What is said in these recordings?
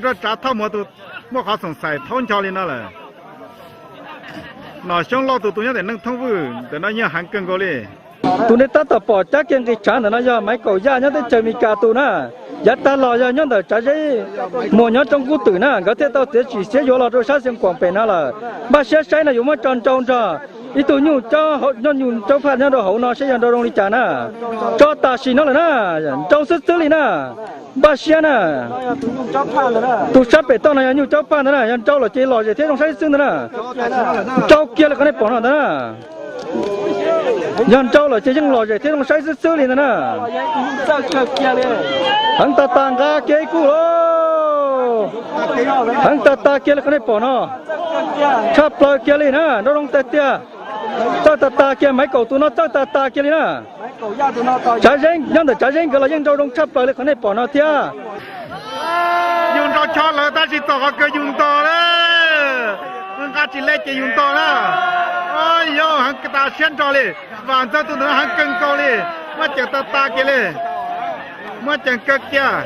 Rau tsav thauj mus tus muaj qhov xoom xais thaub ncho li no lawm. Nom Xyoob Lauj tus tus nyob ntawm Neej Thoob Vwj ntawm no yeej heev kawg nkaus li. Tus nej tab tom pom cab kiag nqis tshav ntawm no yog Maiv Kaum Yaj nyob teb chaws Amelikas tus na. Yav tag los yog nyob ntawm Tsav Zeeb Muas nyob Roob Kub Twm na, nkawd thiaj tau txiav tsim siab yuav los rau sab Xeev Khuam pem no lawm. Npaj siab saib no yuav muab tso nrau nrog ib tug nyuj caub, nyuj caub phaj nyob rau hauv no saib yog nrau zoo li cas na. Tso tam sim no lawm na, nrau xwb xwb li na. Npaj siab na. Tus sab pem toj no yog nyuj caub phaj ntawd na, yog nrau lawm ces lom zem thiab zoo saib xwb ntawd na. Nrau kiag li qhov nej pom no ntawd na. Yog nrau lawm ces yeej lom zem thiab zoo saib xwb xwb li ntawd na. Heev tas tas nqa kiag ib kub los. Heev tas tas kiag li qhov nej pom no. Tshaj plaws kiag li na, nrau zoo tiag tiag. Txawj tas tas kiag, Maiv Kaum tus no txawj tas tas kiag li na. Tsav Zeeb, nyob ntawm Tsav Zeeb nkawd los yeej nrau zoo tshaj plaws li qhov nej pom no thiab. Yus nrau chob lawv tab sis txog qhov kawg yus ntog lawm. Nqa tsis le ces yus ntog na. Yog heev tas siab nrog li. Vam Ntxawg tus ntawd heev kawg nkaus li. Muab ceev tas tas kiag li. Muab ceev kawg kiag.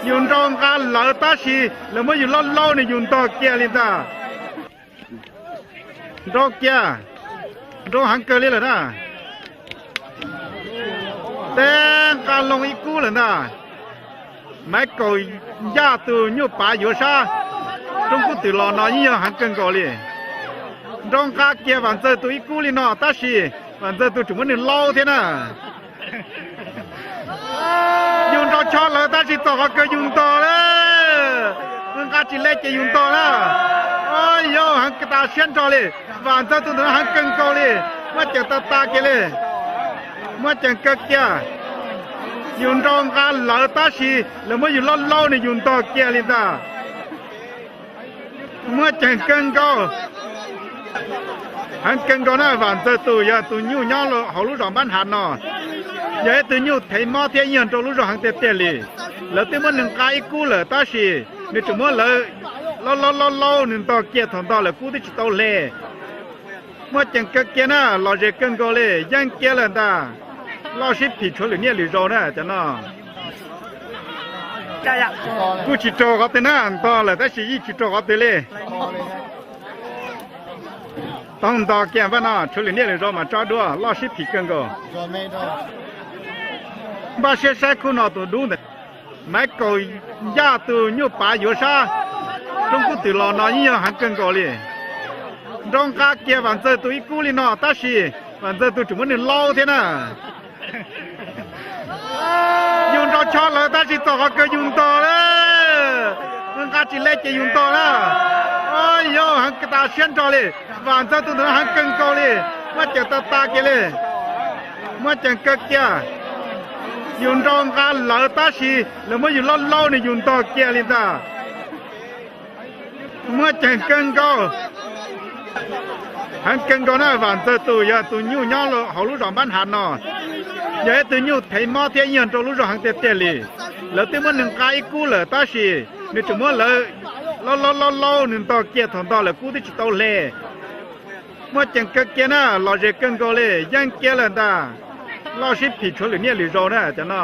Yus nrau nqa lawv tab sis lawv muab yus laub laub nws yus ntog kiag li ntag. Nrau kiag, nrau heev kawg li lawm na. Teb nqa loo ib kub lawm ntag. Maiv Kaum Yaj tus nyuj pav yuav sab Roob Kub Twm los no yeej yog heev kawg nkaus li. Nrau nqa kiag Vam Ntxawg tus ib kub li no tab sis Vam Ntxawg tus tseem muab nws laub thiab na. Yus nrau chob lawv tab sis txog qhov kawg yus ntog lawm. Nqa tsis le ces yus ntog na. Yog heev tas siab nrog li. Vam Ntxawg tus ntawd heev kawg nkaus li. Muab ceev tas tas kiag li. Muab ceev kawg kiag. Yus nrau nqa lawv tab sis lawv muab yus laub laub nws yus ntog kiag li ntag. Muab ceev kawg nkaus. Heev kawg nkaus na, Vam Ntxawg tus yog tus nyuj nyob hauv lub zos Npab Hav no, yog ib tug nyuj thev mob thiab yog nrau lub zog heev tiag tiag li. Lawv twb muab nws nqa ib kub lawm tab sis nws tseem muab lawv laub laub laub laub nws ntog kiag, thaum ntog lawv kub twb tsis tau hle. Muab ceev kawg kiag na, lom zem kawg nkaus li, yeej kiag lawm ntag. Loj sib phim tshuav lwm niaj lwm zaus na cov no. Kuj tsis raug qhov twg na, ntog lawm tab sis yeej tsis raug qhov twg li. Tau ntog kiag npaj no, tshuav lwm niaj lwm zaus mas tso dua, loj sib phim kawg nkaus. Npaj siab saib khub no tus dub ntawd. Maiv Kaum Yaj tus nyuj pav yuav sab Roob Kub Twm los no yeej yog heev kawg nkaus li. Nrau nqa kiag Vam Ntxawg tus ib kub li no tab sis Vam Ntxawg tus tseem muab nws laub thiab na. Yus nrau chob lawv tab sis txog qhov kawg yus ntog lawm. Nqa tsis le ces yus ntog na. Yog heev tas siab nrog li. Vam Ntxawg tus ntawd heev kawg nkaus li. Muab ceev tas tas kiag li. Muab ceev kawg kiag. Yus nrau nqa lawv tab sis lawv muab yus laub laub nws yus ntog kiag li ntag. Muab ceev kawg nkaus. Heev kawg nkaus na, Vam Ntxawg tus yog tus nyuj nyob hauv lub zos Npab Hav no, yog ib tug nyuj thev mob thiab yog nrau lub zog heev tiag tiag li. Lawv twb muab nws nqa ib kub lawm tab sis nws tseem muab lawv laub laub laub laub nws ntog kiag, thaum ntog lawv kub twb tsis tau hle. Muab ceev kawg kiag na, lom zem kawg nkaus li, yeej kiag lawm ntag. Loj sib phim tshuav lwm niaj lwm zaus na cov no.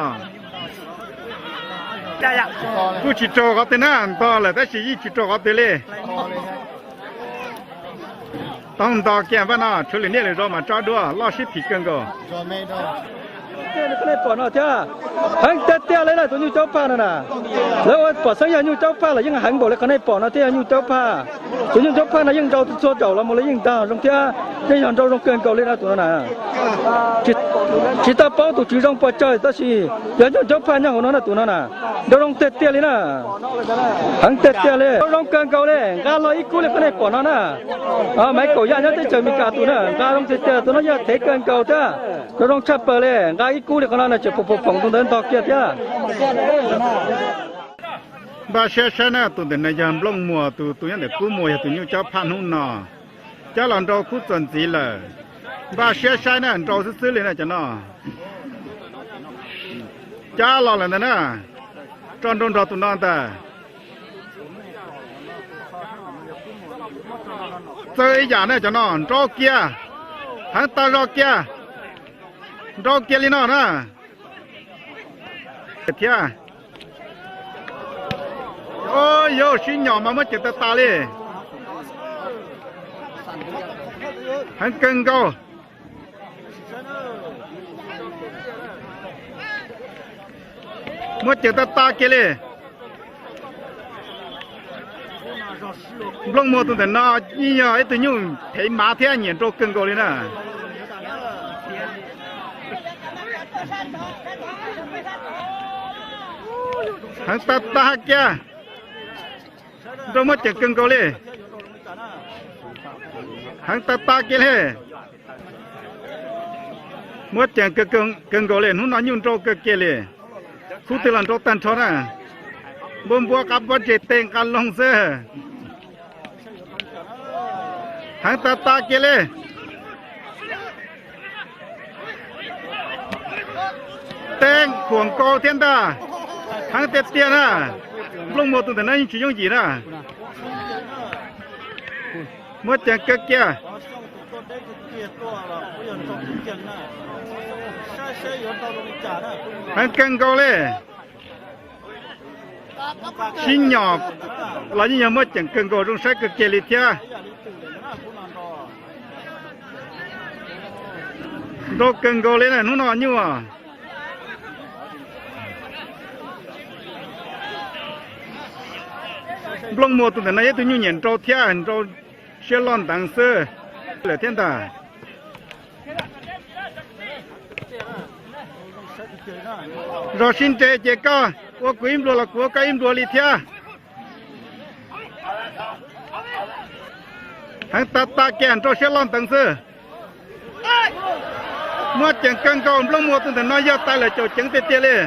Kuj tsis raug qhov twg na, ntog lawm tab sis yeej tsis raug qhov twg li. Tau ntog kiag npaj no, tshuav lwm niaj lwm zaus mas tso dua, loj sib phim kawg nkaus. Qhov nej pom no thiab, heev tiag tiag li na tus nyuj caub phaj no na. Lawv ua pom xeeb yog nyuj caub phaj los yeej heev npaum li qhov nej pom no thiab, yog nyuj caub phaj. Tus nyuj caub phaj no yeej nrau txhua zaus los mus lawv yeej ntog zoo thiab, yeej yog nrau zoo kawg nkaus li no tus no na. Tsis tau paub tus tswv zoo puas tsawg tab sis yog nyuj caub phaj nyob hauv no na tus no na. Nrau zoo tiag tiag li na. Heev tiag tiag li, nrau zoo kawg nkaus li, nqa los ib kub li qhov nej pom no na. Maiv Kaum Yaj nyob teb chaws Amelikas tus na, nqa zoo tiag tiag, tus no yog thev kawg nkaus thiab. Nrau zoo tshaj plaws li, nqa ib kub li qhov no na, tseem pom pom pom tus ntawd ntog kiag thiab. Npaj siab saib na, tus ntawm no yog Nplooj Muas tus, tus nyob ntawm Kub Muas yog tus nyuj caub phaj hnub no. Cab los nrau kub txuas ntxiv lawm. Npaj siab saib na, nrau xwb xwb li na cov no. Cab los lawm ntag na. Tso nrau nrog tus no ntag. Txawj ib yam na cov no, nrau kiag. Heev tas zog kiag. Nrau kiag li no na. Thiab. Yog sib nyom mas muab ceem tag tas li. Heev kawg nkaus. Muab ceem tag tas kiag li. Nplooj Muas tus ntawm no yeej yog ib tug nyuj thev mav thiab nyiam nrau kawg nkaus li na. Heev tag tas kiag. Nrau muab ceem kawg nkaus li. Heev tag tas kiag li. Muab ceem kawg nkaus li, hnub no nyuj nrau kawg kiag li. Khub twg los nrau tag nrho na. Npuab npuab qab pob ntseg tej nqa loog xwb. Heev tag tas kiag li. Tej khuam nkaus thiab ntag. Heev tiag tiag na. Nplooj Muas tus ntawm no yeej tsis yooj yim na. Muab ceem kawg kiag. Heev kawg nkaus li. Sib nyom los yeej yog muab ceem kawg nkaus, zoo saib kawg kiag li thiab. Nrau kawg nkaus li na hnub no nyuj. Nplooj Muas tus ntawm no yog ib tug nyuj nyiam nrau thiab, nrau siab loj nteev xwb lawm thiab ntag. Zog sib nres ces koj ua kuv ib nplua los kuv ua koj ib nplua li thiab. Heev tag tas kiag, nrau siab loj nteev xwb. Muab ceem kawg nkaus, Nplooj Muas tus ntawm no yog tais lawm caum ceev tiag tiag li.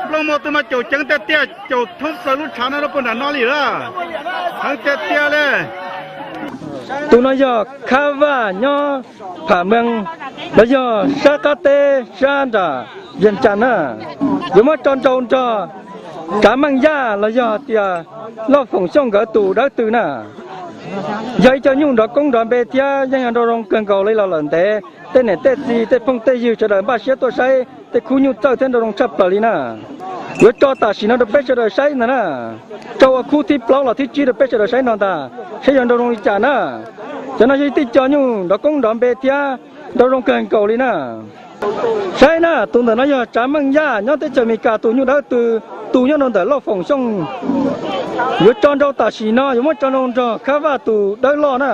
Nplooj Muas tus no caum ceev tiag tiag, caum thoob plaws lub tshav no rau puag nram no li lawm. Heev tiag tiag li. Tus no yog Khab Vaj nyob Pham Meej, los yog sab qab teb sab nram Vias Cas na. Yuav muab tso nrau nrog Tsav Meej Yaj los yog tias Loj Foom Xyooj nkawd tus dawb tw na. Yog ib co nyuj nrov koob nrov npe thiab yeej yog nrau zoo kawg nkaus li los lawm ntev, tej niam tej txiv tej phooj tej ywg sawv daws npaj siab tuaj saib tej khub nyuj txawj thiab nrau zoo tshaj plaws li na. Yuav tso tam sim no rau peb sawv daws saib ntag na. Tso ua khub thib plaub los thib tsib rau peb sawv daws saib no ntag, saib yog nrau zoo li cas na. Cov no yog ib tij co nyuj nrov koob nrov npe thiab nrau zoo kawg nkaus li na. Saib na, tus ntawm no yog Tsav Meej Yaj nyob teb chaws Amelikas tus nyuj dawb tw, tu nyob rau ntawm Loj Foom Xyooj. Yuav tso nrau tam sim no, yuav muab tso nrau nrog Khab Vaj tus dawb loj na.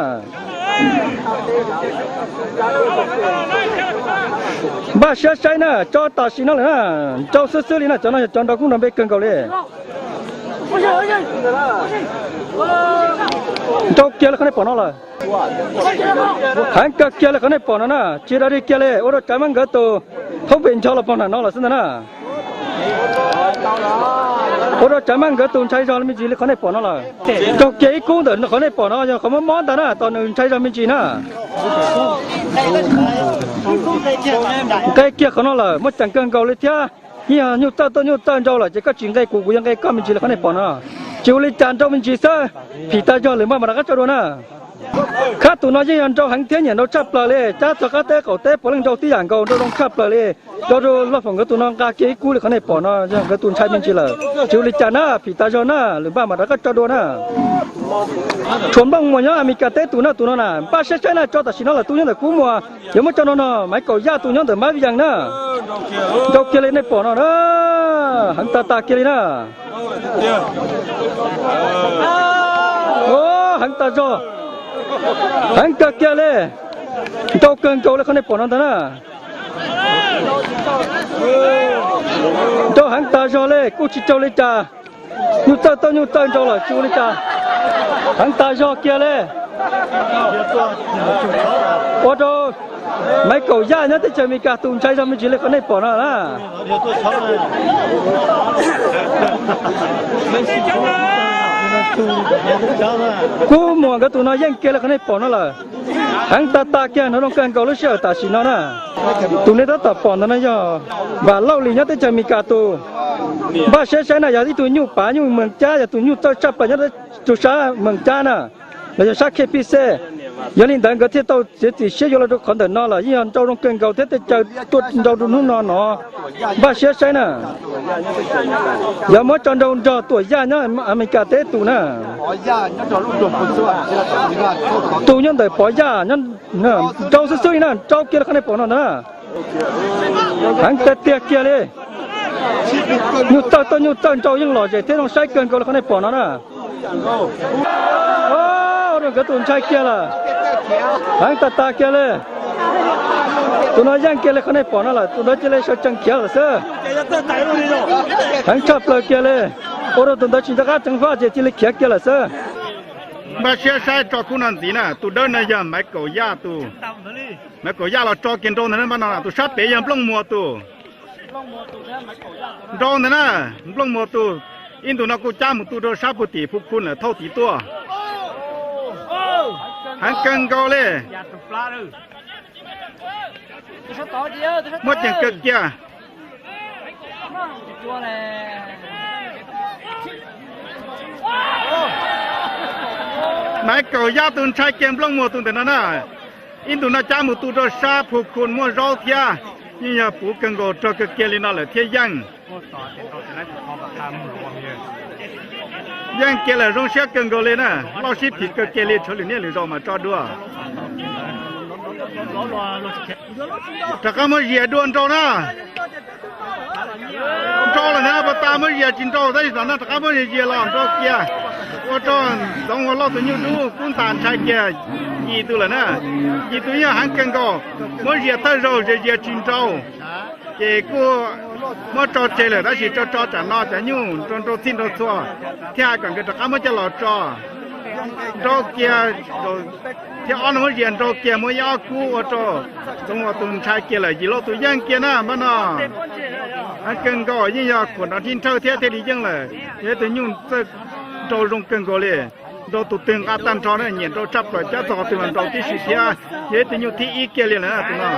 Npaj siab saib na, tso tam sim no lawm na, nrau xwb xwb li na, cov no yog cov nrau koob nrau npe kawg nkaus li. Nrau kiag li qhov nej pom no lawm. Heev kawg kiag li qhov nej pom no na, tsis dag dig kiag li, ua rau Tsav Meej nkawd tus thoob pem ncho los pog nram no lawm xwb ntag na. Ua rau Tsav Meej nkawd tus ntshai zog me ntsis li qhov nej pom no lawm. Nrau kiag ib kub ntawm qhov nej pom no yog qhov mob mob ntag na, tos nws ntshai zog me ntsis na. Nqe kiag qhov no lawm, muaj ceem kawg nkaus li thiab. Yeej yog nyuj txawj tuaj nyuj txawj nrau lawm ces koj tsis nqe kuv, kuv yuav nqe koj me ntsis li qhov nej pom no. Tsis ua li cas, nrau me ntsis xwb, phim tas zog lwm npaj mam rov qab tso dua na. Khab tus no yeej yog nrau heev thiab nyiam nrau tshaj plaws li, cab txog qab teb qaum teb puav leej nrau tib yam nkaus, nrau zoo tshaj plaws li. Rau rau Loj Foom nkawd tus no nqa kiag ib kub li qhov nej pom no yog nkawd tus ntshai me ntsis lawm. Tsis ua li cas na, phim tas zog na, lwm npaj mam rov qab tso dua na. Tshuav Nplooj Muas nyob Amelikas teb tus na, tus no na, npaj siab saib na, tso tam sim no lawm, tu nyob ntawm Kub Muas, yuav muab tso no no, Maiv Kaum Yaj tus nyob ntawm Mab Vij Yees na. Nrau kiag li nej pom no na, heev tas tas kiag li na. Heev tas zog, heev kawg kiag li, nrau kawg nkaus li qhov nej pom no ntag na. Nrau heev tas zog li, kuj tsis raug li cas. Nyuj txawj tau nyuj txawj nrau lawm, tsis ua li cas. Heev tas zog kiag li. Ua rau Maiv Kaum Yaj nyob teb chaws Amelikas tus ntshai zog me ntsis li qhov nej pom no na. Kub Muas nkawd tus no yeej kiag li qhov nej pom no lawm. Heev tas tas kiag, nrau zoo kawg nkaus lub sij hawm tam sim no na. Tus nej tab tom pom ntawd no yog Vam Lauj Lis nyob teb chaws Amelikas tus. Npaj siab saib na, yog ib tug nyuj pav nyuj Mees Cab, yog tus nyuj txawj tshaj plaws nyob rau sab Mees Cab na, los yog sab Khej Pij Xej. Yog li ntawd nkawd thiaj tau txiav txim siab yuav los rau qhov ntawm no lawm, yeej yog nrau zoo kawg nkaus thiab tej chaw tuaj nrau rau hnub no no. Npaj siab saib na, yog muab tso nrau nrog Tuam Yaj nyob Amelikas teb tus na. Tus nyob ntawm Pov Yaj nrau xwb xwb li na, nrau kiag li qhov nej pom no na. Heev tiag tiag kiag li. Nyuj txawj txawj nyuj txawj nrau yeej lom zem thiab zoo saib kawg nkaus li qhov nej pom no na. Ua rau nkawd tus ntshai kiag lawm. Heev tag tag kiag li. Tus no yeej kiag li qhov nej pom no lawm, tus ntawd cia li sawv tsees khiav lawm xwb. Heev tshaj plaws kiag li. Ua rau tus ntawd tsis nco qab ceev faj ces cia li khiav kiag lawm xwb. Npaj siab saib tso khub no ntxiv na, tus dawb no yog Maiv Kaum Yaj tus. Maiv Kaum Yaj los tso kiag nrau ntawd na, npaj no tus sab pem yog Nplooj Muas tus. Nrau ntawd na, Nplooj Muas tus, ib ntus no kuj cab mus tu rau sab puag tim Phu Khu lawm thauj tid tuaj. Heev kawg nkaus li. Muab ceev kawg kiag. Maiv Kaum Yaj tus ntshai kiag Nplooj Muas tus ntawm no na. Ib ntus no cab mus tu rau sab Phu Khu muaj zaub thiab, yeej yog puv kawg nkaus rog kawg kiag li no lawm thiab yeej. Yeej kiag lawm zoo siab kawg nkaus li na, loj sib phim kawg kiag li, tshuav lwm niaj lwm zaus mas tso dua. Rov qab muab zias dua nrau na. Nrau lawm ntag, pas tas muab zias tsis nrau tab sis tom no rov qab muab zias zias los nrau kiag. Ua rau Ntxoov Uas Lauj tus nyuj dub kub ntas ntshai kiag yim tus lawm na. Yim tus yeej heev kawg nkaus, muab zias thawj zaug zias zias tsis nrau. Ces kuj muab tso tseg lawm tab sis tso tso tsam no cov nyuj nrau nrau txhij nrau txhua thiab hais kom nkawd rov qab muab coj los tso. Nrau kiag thiab ob no muab zias nrau kiag muab ib ob kub ua rau Ntxoov Uas tus ntshai kiag lawm, Yim Lauj tus yeej kiag na npaj no. Heev kawg nkaus yeej yog khuam nrov nrhib nrhawj thiab thiaj li yeej lawm, yog ib tug nyuj txawj nrau zoo kawg nkaus li. Nrau tus twg nqa tag nrho na, nyiam nrau tshaj plaws, cab txog qhov twg los nrau tib si thiab, yog ib tug nyuj thib ib kiag li lawm na tus no.